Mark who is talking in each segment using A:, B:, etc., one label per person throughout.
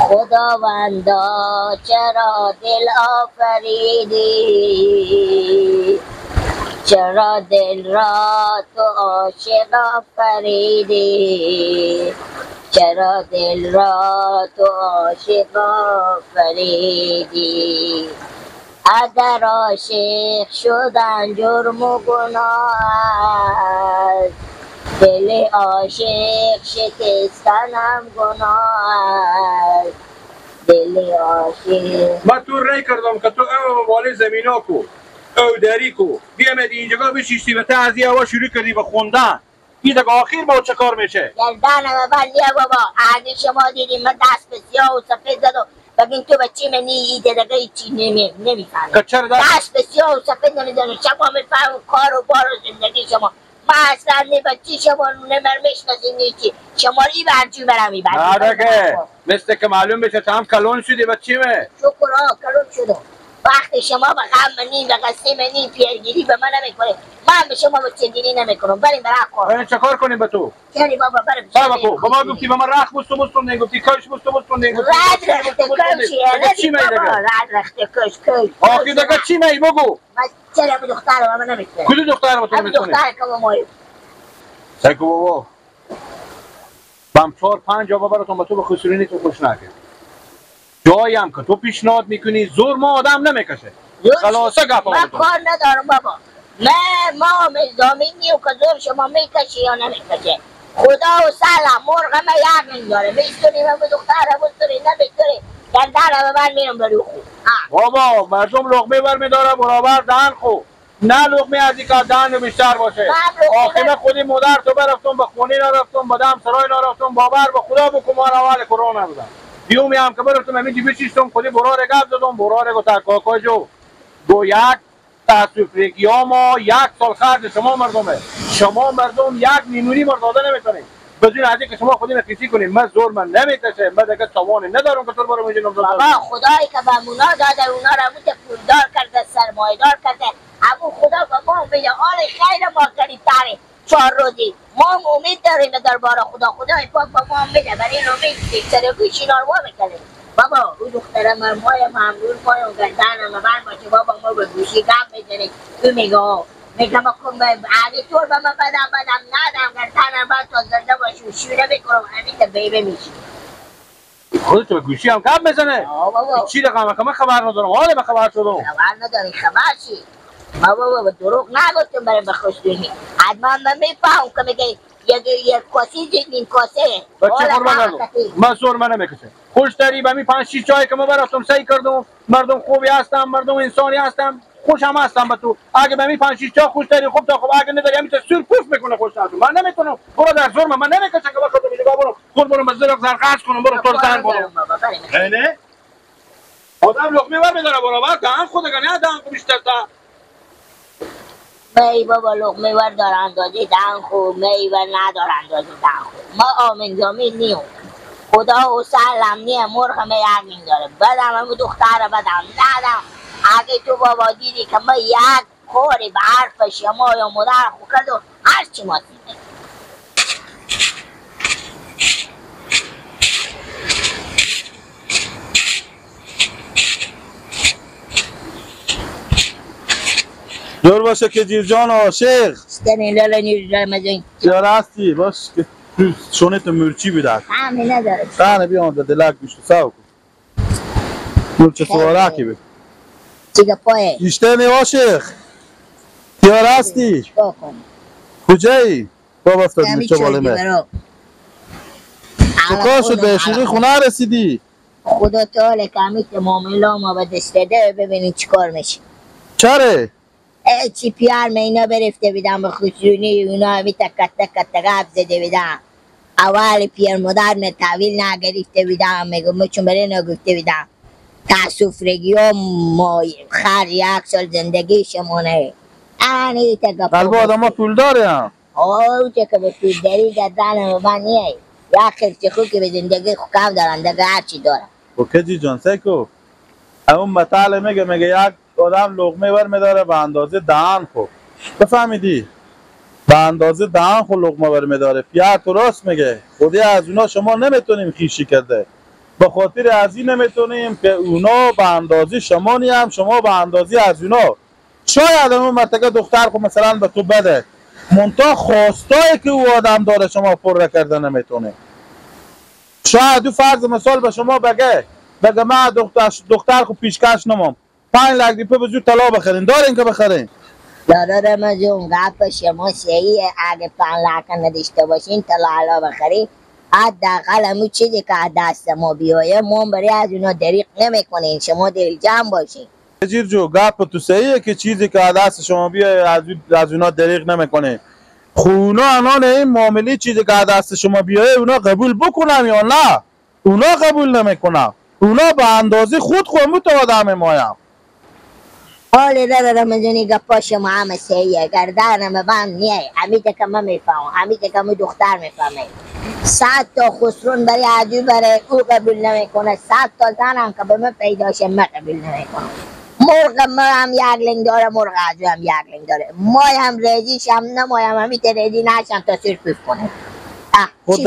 A: خداوندا چرا دل آفریدی، چرا دل را تو عاشق آفریدی، چرا دل را تو عاشق آفریدی. اگر عاشق شدن جرم و گناه است، دل عاشق شکستنم گناه است، دل عاشق.
B: من تو ری کردم که تو او بالی زمینا کو او دری کو بیامدی اینجا بشیشتی و تعزیه و شروع کردی به خوندن. این دیگه آخر با چه کار میشه؟
A: گردنم بندیه بابا. اگه شما دیدیم من دست به سیاه و سفید زد و بگین تو بچه منی ایده دیگه چی نمیفهمی. دست به سیاه و سفید نمیزنم. شما میفهم کار و بار و زندگی شما. من اصلا نه بچه شما نه من میشناسی نه چی. شما ری برچی برم میبرم.
B: نه دیگه مثل که معلوم بشه تو هم کلون شدی بچه مه.
A: شکر آقا کلون شدم. وقتی شما به غم منی به قصه منی پیرگیری به من نمیکنه، من به شما بچگیری نمیکنم. بریم برای کار.
B: بریم چه کار کنیم به تو؟
A: چری بابا بریم.
B: بابا کو به ما گفتی به من رخ بستو بستون نگفتی کاش بستو بستون نگفتی.
A: رد رخت کش چی بابا؟ رد رخت کش کش.
B: آخه دیگه چی می بگو؟
A: من چرا به دختر من نمیتونه.
B: کدوم دختر به تو نمیتونه؟
A: دختر که ما
B: سگو بابا. بم 4 5 بابا براتون به تو به خسرونی تو خوش نکرد. جایی هم که تو پیشنهاد میکنی زور ما آدم نمیکشه. خلاصه گپ
A: من کار ندارم بابا. نه ما زامین نیو که زور شما میکشه یا نمیکشه. خدا و سلام مرغ ما یقین داره. میستونی من به دختر بستونی نمیستونی گردن به من میرم برو خو.
B: بابا مردم لقمه بر میداره برابر دهن خو. نه لقمه از این که دهن بیشتر باشه. آخه من خودی مادر تو برفتم به خونه نرفتم به دم سرای نرفتم باور به خدا بکن ما اول کرونا بودم. دیومی هم که برفتم همینجی بشیشتم خودی برار گپ زدم برار گفت کاکا جو دو یک تاسفریگی ها ما یک سال خرج شما مردمه. شما مردم یک میلیونی مر داده نمیتونید بدون از اینکه شما خودی قیسی کنید. من زور من نمیکشه. من دیگه توان ندارم که تو برام اینجا نمزد.
A: بابا خدایی که به مونا داده اونا را بود پولدار کرده سرمایه‌دار کرده. همون خدا به ما میده. آل خیر ما کردیم تره 4 روزی ما هم امید داریم به دربار خدا. خدای پاک به ما میده. برای این امید سر گوش اینا رو میکنیم. بابا او دختره من مای ممنون مای و گردن من باشه بابا ما به گوشی گم میزنیم. او میگه میگه ما کن اگه طور به من بدم بدم ندم گردنم بعد تا زنده باشی و شوره میکنم همین تا بیبه میشی.
B: خودت به گوشی هم گم میزنه؟
A: بابا
B: چی رقم که من خبر ندارم. حالا به خبر شدم.
A: خبر نداری خبر چی؟ ما بابا دروغ نگفتم برای به خوشدونی. حتما من میفهم که میگه یک کاسه نیم کاسه.
B: بچه قربان من زور من نمیکشه. خوش داری به می 5 6 جایی که من برفتم سعی کردم مردم خوبی هستم مردم انسانی هستم خوش هم هستم به تو. اگه به می 5 6 جا خوش داری خوب تا خوب اگه نداری همین سور پوف میکنه خوش نداری. من نمیتونم برو در زور من نمیکشه که بخوام اینجا برو خود برو مزرق زرقاش کنم برو تو زن برو. نه آدم لقمه بر میداره برابر دهن خود نه دهن بیشتر تا
A: می بابا لقمه ور دار اندازه دهن خو می ور ندار اندازه دهن خو. ما آمین زامین نیو خدا و سلام نیه مرغ می یقین داره. بدم همون دختر بدم ندم. اگه تو بابا دیدی که ما یک کاری به حرف شما یا مادر خو کرد و هرچی ما دیده.
C: دور باشه که جیر جان عاشق چرا هستی باش که شونه تو مرچی بیدد
A: طعمی نداره.
C: طعنه بیان به دلک میشه سو کن مرچه سوارکی بید
A: چیگه پایه
C: ایشته نی عاشق تیار هستی
A: چیکار کنی
C: کجایی بابا افتاد مرچه بالا مه چکار شد به شوقی خونه رسیدی
A: خدا تعالی که همیت معامله ما به دست داده ببینید چیکار میشه.
C: چره
A: چی پیار من اینا برفته بیدم به خسرونی اونا همی تک تک تک گپ زده بیدم. اول پیر مادر من تحویل نگرفته بیدم میگم چون برای نگفته بیدم تاسفرگی ها ما خر یک سال زندگی شمانه اینی تک گپ.
C: قلب آدم ها پول داره هم
A: آه که به پول داری گردن من نیه یا خرچ خو که به زندگی خو کم دارن دیگه هرچی دارن.
C: اوکی جی جان سیکو اون مطالعه میگه میگه یک آدم لقمه بر میداره به اندازه دهن خو بفهمیدی به اندازه دهن خو لقمه بر میداره. پیار تو راست میگه خودی از اونا شما نمیتونیم خیشی کرده. به خاطر از این نمیتونیم که اونا به اندازه شما نیم، شما به اندازه از اونا. شاید اون مرتکه دختر خو مثلا به تو بده، منتها خواستایی که او آدم داره شما پر کرده نمیتونه. شاید او فرض مثال به شما بگه من دختر خو پیشکش نمام، 5 لک روپیه به زود طلا بخرین، دارین که بخرین؟
A: دارا رمضان گپ شما صحیحه، اگه 5 لک نداشته باشین طلا بخرین، حداقل همون چیزی که از دست ما بیایه ما برای از اونا دریغ نمیکنین، شما دل جمع باشین.
C: جیر جو گپ تو صحیحه که چیزی که از دست شما بیایه از اونا دریغ نمیکنه. خب اونا الان این معامله چیزی که از دست شما بیایه اونا قبول بکنم یا نه؟ اونا قبول نمیکنن. اونا به اندازه خود خودمون تو آدم مایم.
A: حال داره رمضانی گپا شما همه صحیحه، گردنم بند نیه، همیشه که من میفهمم، همیشه که من دختر میفهمه. 100 تا خسرون برای عجوب برای او قبول نمیکنه، 100 تا زنم که به من پیدا شه من قبول نمیکنم. مرغ ما هم یک لنگ داره، مرغ عجوب هم یک لنگ داره، ما هم ریزیش هم نمایم، همیشه ریزی نشم تا سیر پیف کنه.
C: خود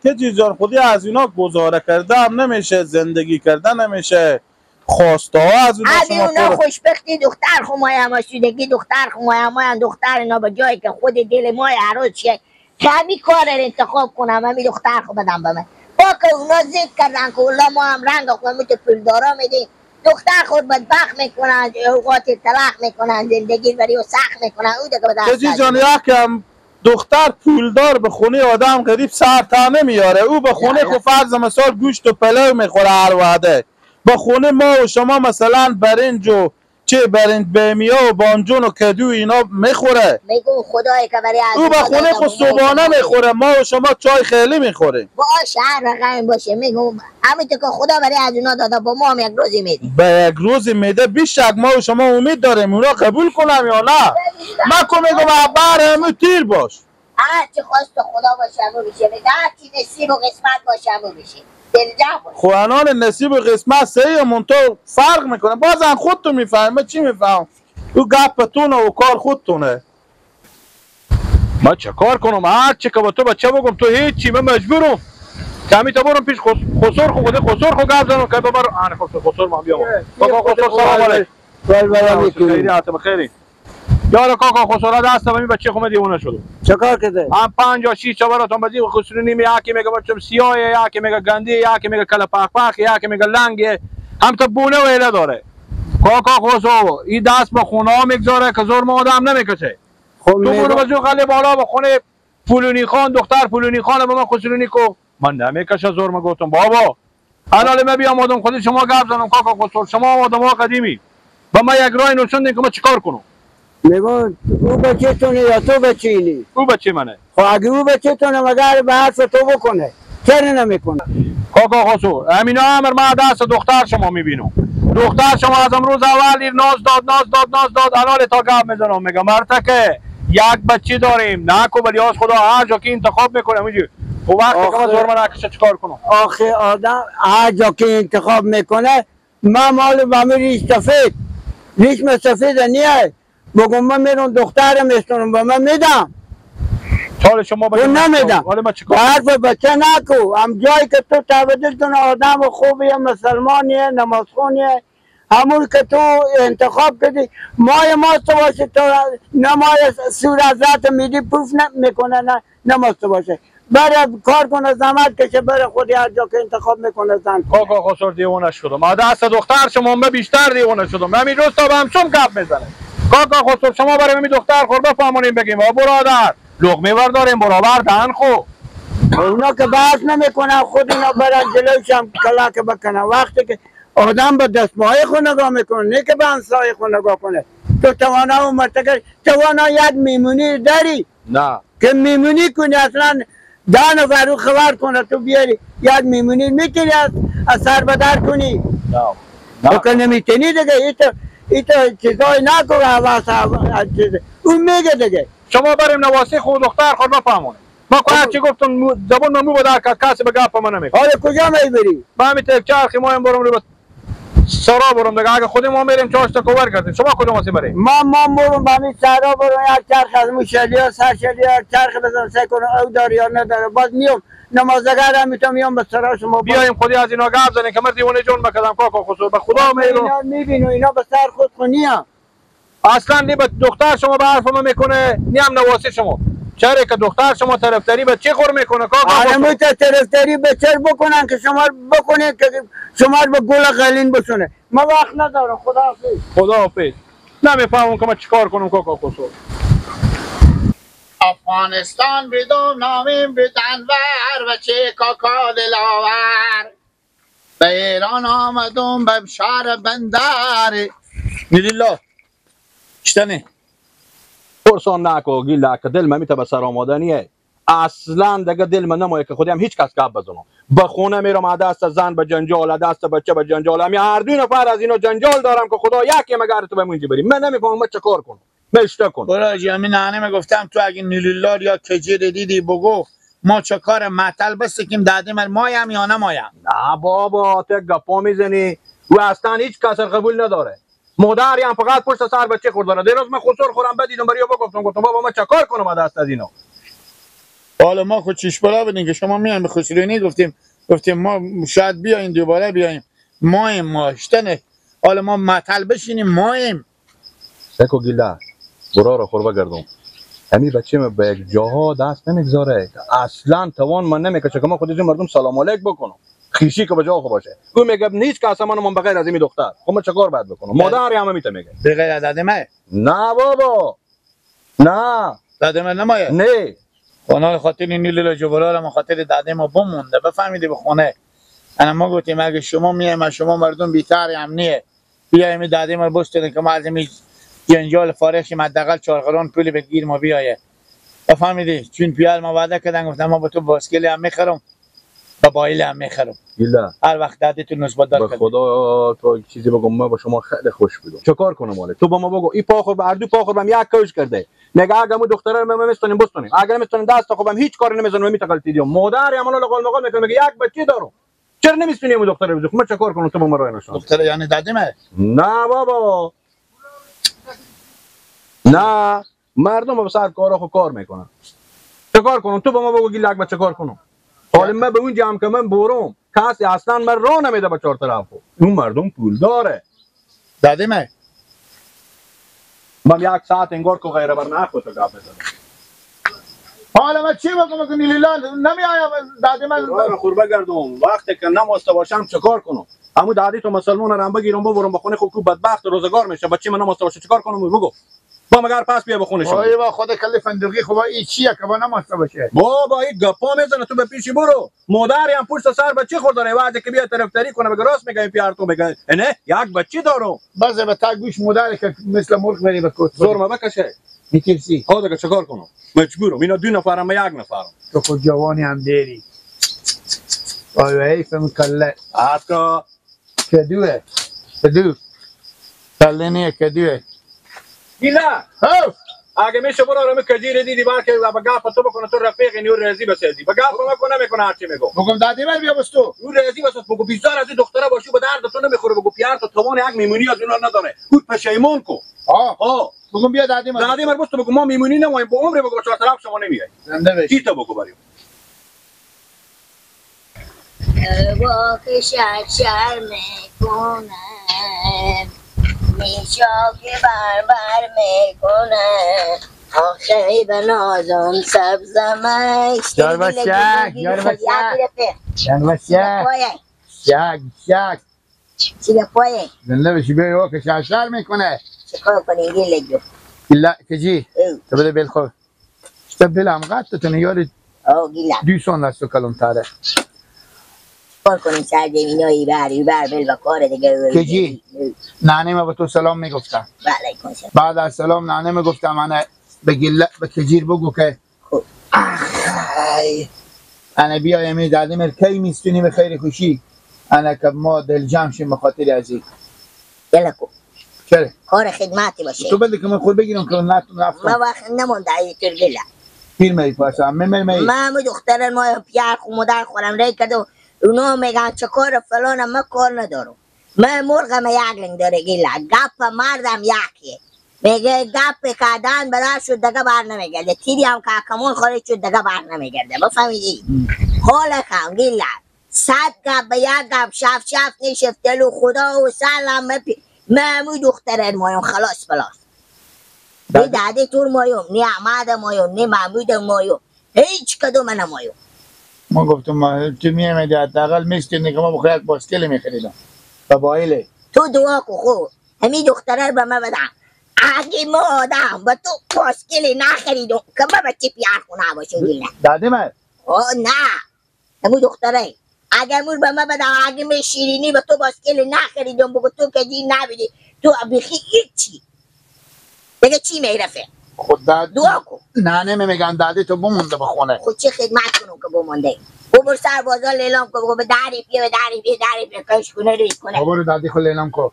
C: که چیز جان خودی از اینا گزاره کرده هم نمیشه، زندگی کرده نمیشه، خواسته ها از اونا شما
A: اونا خوشبختی دختر خو مایم، آسودگی دختر خو مایم، دختر اینا به جایی که خود دل ما عروض شه کمی کار انتخاب کنم، همی دختر خو بدم به من. با که اونا زید کردن که اولا ما هم رنگ خو همی پولدارا میدیم، دختر خود بدبخت میکنن، اوقات طلاق میکنن، زندگی برای او سخت میکنن، او دیگه به دست
C: جان یکم دختر پولدار به خونه آدم غریب سر تا نمیاره، او به خونه خو فرض مثال گوشت و پلو میخوره هر وعده. با خونه ما و شما مثلا برنج و چه برنج بیمیا و بانجون و کدو اینا میخوره.
A: میگم خدای که برای
C: او با خونه خود صبحانه میخوره، ما و شما چای خیلی میخوریم.
A: باشه هر رقم باشه، میگم همینطور که خدا برای از اونا داده با ما هم یک روزی میده.
C: به یک روزی میده بیشک ما و شما امید داریم اونا قبول کنم یا نه. من که میگم بر همون تیر باش.
A: هر چی خواست خدا باشه همون میشه، هر چی نصیب و قسمت باشه همون میشه.
C: خب الان نصیب و قسمت صحیح منتها فرق میکنه، بازم خودتون میفهمه چی میفهم، او گپتونه و کار خودتونه.
B: من چه کار کنم؟ هر چی که با تو بچه بگم تو هیچی، من مجبورم کمی تا برم پیش خسر خو خود خسر خو گپ زنم که ببر آن خسر ما بیام. بابا خسر سلام علیکم. خیلی عاطفه خیلی. یارو کاکا خسرا دست من بچه خو دیوانه شد.
D: چیکار کرده؟
B: هم 5 یا 6 براتون بزی خسرو نیم یکی میگه بچم سیاه، یکی میگه گندی، یکی میگه کله پاک پاک، یکی میگه لنگ، هم تا بونه و ایله داره. کاکا خسرو این دست به خونه ها میگذاره که زور ما آدم نمیکشه. تو برو بزو خیلی بالا به خونه فلونی خان، دختر فلونی خان به من خسرونی کو من نمیکشه زور ما گفتم بابا. الان من بیام آدم خود شما گپ زنم کاکا خسرو، شما آدم ها قدیمی با ما یک راه نشون که ما چیکار کنم.
D: میگم او بچه تونه یا تو بچه اینی؟
B: او بچه منه.
D: خب اگه او بچه تونه مگر به حرف تو بکنه؟ چرا نمیکنه؟
B: کاکا خسرو همینا امر ما دست دختر شما میبینم. دختر شما از امروز اول ناز داد ناز داد ناز داد الان تا گپ میزنم میگم مرتکه یک بچه داریم نکو ولی از خدا هر جا که انتخاب میکنه میگه خب وقتی که من زور من نکشه چیکار کنم؟
D: آخه آدم هر جا که انتخاب میکنه من مال به ریش سفید، ریش سفید نیه بگم من میرم دخترم میستونم به من میدم.
B: حال شما بچه
D: نمیدم. حرف بچه نکو، هم جایی که تو تبدیل آدم خوبیه، مسلمانیه، نمازخونیه، همون که تو انتخاب کردی مای ماست باشه تو نمای سور حضرت میدی پوف میکنه نه نماز باشه بره کار کنه زحمت کشه بره خودی هر جا که انتخاب میکنه زن.
B: کاکا خسر دیوانه شدم، ما دست دختر شما من بیشتر دیوانه شدم. همین روز تا به همسوم گپ میزنه. کاکا خسر شما برای می دختر خور بفهمونیم بگیم آ برادر لقمه برداریم برابر دهن خو.
D: اونا که بحث نمیکنن خود اینا برن جلوش هم کلاک بکنن. وقتی که آدم به دستمایه خود نگاه میکنه نه که به همسایه خود نگاه کنه. تو توانا و مرتکر توانا یک میمونی داری؟
B: نه
D: که میمونی کنی اصلا 10 نفر رو خبر کنه تو بیاری یک میمونی میتونی از سر بدر کنی؟
B: نه
D: تو که نمیتونی دیگه. ایتا چیزای نکن حواس چیز اون میگه دیگه.
B: شما بریم نواسی خود دختر خود بفهمونه. ما که هرچی گفتم زبون مو بدر کرد کسی به گپ من نمیکنه.
D: حالا کجا میبری؟
B: با همین تک چرخی ما هم برم رو سرا برم دیگه، اگه خود ما میریم چهار تا کوور کردیم، شما کدوم واسه بریم؟
D: ما برم با می سرا برم، یک چرخ از موشلیا سر شلیا چرخ بزنم سعی کنم او داره یا نداره، باز میام نمازگر هم میتونم میام به سرا شما
B: بیایم خودی از اینا گپ زنیم که من دیوانه جون بکدم کاکا خسرو به خدا میرم.
D: اینا میبینو اینا به سر خود خونیم
B: اصلا نی به دختر شما به حرف ما میکنه نیم نواسی شما. چرا که دختر شما طرفداری به چه خور میکنه کاکا؟
D: آره طرفداری به چه بکنن که شما بکنه که شما به گل قلین بسونه. ما وقت ندارم، خداحافظ.
B: خداحافظ. نمیفهمم که من چیکار کنم کاکا خسرو.
E: افغانستان بدون نامیم بدنور و چه کاکا دلاور، به ایران آمدم به شهر بندر. نیلیلا چتنه
B: پرسان نکو گیل که دل من میته به سر آمادنیه اصلا دیگه دل من نمایه که خودم هیچ کس گپ بزنم. به خونه میرم دست زن به جنجال، دست بچه به جنجال، همین هر دو نفر از اینا جنجال دارم که خدا یکی مگر تو به بری. من نمیفهمم من چه کار کنم. مشته کن
E: برای جامی نانه میگفتم تو اگه نیلیلا یا کجیر دیدی بگو ما چه کار معطل بسکیم دادیم مایم یا نمایم.
B: نه بابا تو گپا میزنی و اصلا هیچ کس قبول نداره. مادری هم فقط پشت سر بچه خورد داره. دیروز من خسر خورم بدیدم برای بگفتم، گفتم بابا من چه کار کنم دست از اینا.
E: حالا ما خود چش بالا بدیم که شما میایم به خسرونی گفتیم ما شاید بیایم دوباره بیایم مایم ماشتنه. حالا ما معطل بشینیم مایم.
B: سکو گیلا برا رو خوربه گردم. همین بچه من به یک جاها دست نمیگذاره. اصلا توان من نمیکشه که من خودش مردم سلام علیک بکنم. خیشی که به جا خو باشه. او میگه نیست که اصلا من بغیر از این دختر. خب من چه کار باید بکنم؟ مادر هم میته میگه.
E: به غیر از دادمه؟
B: نه بابا. نه.
E: دادمه نمایه؟
B: نه.
E: خانه خاطر نیلیلا جبرال ما خاطر دادم بم مونده بفهمیدی به خونه. انا ما گفتیم اگه شما میایم شما مردم بیتر امنیه. بیایم دادم بستن که ما از این جنجال فارغ شیم حداقل 4 قرون پول بگیر ما بیایه. بفهمیدی؟ چون پیال ما وعده کردن گفتم ما با تو باسکل هم میخرم با بایل هم میخرم. هر وقت دادی تو نسبت دار
B: به خدا تو چیزی بگم من با شما خیلی خوش بودم. چه کار کنم حالا؟ تو با ما بگو این پا خور به هر دو پا خور یک کوش کرده. میگه اگه مو دختره رو ما میستونیم بستونیم. اگه نمیستونیم دست خوبم هیچ کاری نمیزنم میتقلتی دیوم. مادر هم الان قال مقال میکنه میگه یک بچه دارم. چرا نمیستونیم مو دختره رو؟ من چه کار کنم تو با ما راه نشون.
E: دختره یعنی دادیمه؟
B: نه بابا. نه مردم به سر کارا خو کار میکنن. چه کار کنم؟ تو با ما بگو گیلک با چه کار کنم؟ حالا من به اون جمع که من برم کسی اصلا من راه نمیده به چهار طرف. اون مردم پول داره.
E: دادیمه؟
B: من یک ساعت انگار که غیره بر نخو تو گپ بزنم.
E: حالا من چی بگم که نیلیلا نمیایم دادیمه
B: راه خوربه گردم وقتی که نماسته باشم چه کار کنم؟ همون دادی تو مسلمان رم بگیرم ببرم به خونه خوب بدبخت روزگار میشه. بچه من نماسته باشه چه کار کنم؟ بگو با مگر پس بیا به خونه شما.
E: وای با خود کلی فندقی خب این چیه که با نماسته باشه؟
B: بابا این گپا میزنه تو به پیشی برو. مادری هم پشت سر بچه خور داره وقتی که بیا طرفداری کنه بگه راست میگه این پیار تو میگه نه یک بچه دارم.
E: باز به تا گوش مادر که مثل مرغ بری به کوت
B: زور ما بکشه.
E: میترسی؟
B: ها دیگه چیکار کنم؟ مجبورم. اینا دو نفرم یک نفرم.
E: تو خود جوانی هم دیری. وای حیف کله.
B: آتکا
E: کدوه؟ کدو؟ کله نیه کدوه.
B: گیلا
E: هاو
B: اگه میشه برو آرام کجیر دیدی بلکه با گپ تو بکنه تو رفیق نیور رضی بسازی با گپ ما کنه میکنه هرچی میگو
E: بگم دادی بر بیا بس تو
B: اون رضی بس بگو بیزار از این دختره باشی به درد تو نمیخوره بگو پیار تو توان یک میمونی از اونا نداره اون پشیمون کو
E: ها بگم بیا دادی مر
B: دادی مر بس تو بگو ما میمونی نمایم با عمر بگو چهار طرف شما نمیای
E: زنده بشی
B: کی تو بگو بریم
A: با که شر میکنم میشا که بر بر میکنه آخه به نازم سبزمک
E: یار بچک یار بچک یار بچک شک شک
A: چی پایه
E: زنده بشی بیا که شرشر میکنه
A: چیکار کنی گیل جو
E: لا کجی تو بده بیل خور تو بیل هم قطع تو یاری
A: او گیلا
E: دوستان دستو کلم تاره
A: کار کنیم سر زمینایی بر بر بل و کار دیگه
E: کجی ننه ما به تو سلام میگفتم بعد از سلام ننه میگفتم من به گله به کجیر بگو که انا بیایم دادیم کی میستونی به خیر خوشی انا که ما دل جمع شیم به خاطر ازی
A: یلا کو
E: چرا
A: کار خدمتی باشه
E: تو بده که من خود بگیرم که نتون رفتم
A: ما وقت نمونده ای ترگله
E: پیر می پاسم می می
A: ما دخترن ما پیار خو مادر خورم ری کرد اونا میگن چه کار فلان ما کار ندارم من مرغم یک لنگ داره گیلا گپ مردم یکیه میگه گپ کردن برای شد دیگه بر نمیگرده تیری هم که کمون خارج شد دیگه بر نمیگرده بفهمیدی حالا کم گیلا صد گپ به یک گپ شف شف نشفتلو خدا و سلام مهمو دختر مایم خلاص بلاس نی داده تور مایم نی احمد مایم نی محمود مایم هیچ کدوم نمایم.
E: ما گفتم تو میامدی حداقل میشتینی که ما بخواه یک باسکل میخریدم با بایله
A: تو دعا کو خو همین دختره رو به من بدم اگه ما آدم به تو باسکل نخریدم که ما بچه پیار خونه باشم گیله
E: داده من؟
A: آه نه همون دختره اگه مور به من بدم اگه من شیرینی به تو باسکل نخریدم بگو تو که دی نبیدی تو بیخی هیچی دیگه چی میرفه؟
E: خود داد
A: دعا کن.
E: نه نه میگن دادی تو بمونده به خونه.
A: خود چه خدمت کنم که بمونده؟ ببر سر بازار لیلام کن بگو به دری بیا به دری بیا دری بیا کش کنه ریز کنه.
E: بابا دادی خود لیلام کن.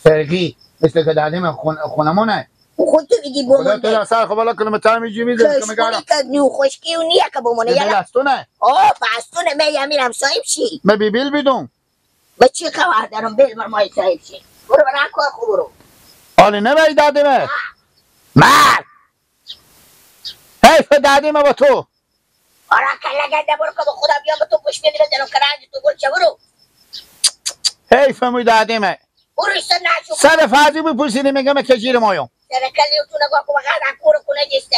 E: فرقی مثل که دادی من خونمونه.
A: خود تو میگی بمونده.
E: خدا تو سر خب والا کنم تا میجی میزنی که میگم.
A: که نو خشکی و نیه که بمونه.
E: یه بستونه.
A: آه بستونه من میرم صاحب شی.
E: من بی بیل بیدم.
A: به چی خبر دارم بیل مر مای صاحب شی. برو برا کار خو برو.
E: حالی نمیای دادی من. مرد حیف دادیم با تو
A: آره کلا گنده برو که خدا بیام به تو پشت میمیرم دلم کرنج تو گل چه برو
E: حیف موی دادیمه
A: برو سر نشو
E: سر فرضی بپرسیدی میگم کجیر مایم
A: سر کلی تو نگاه کن بغیر کور خونه جسته.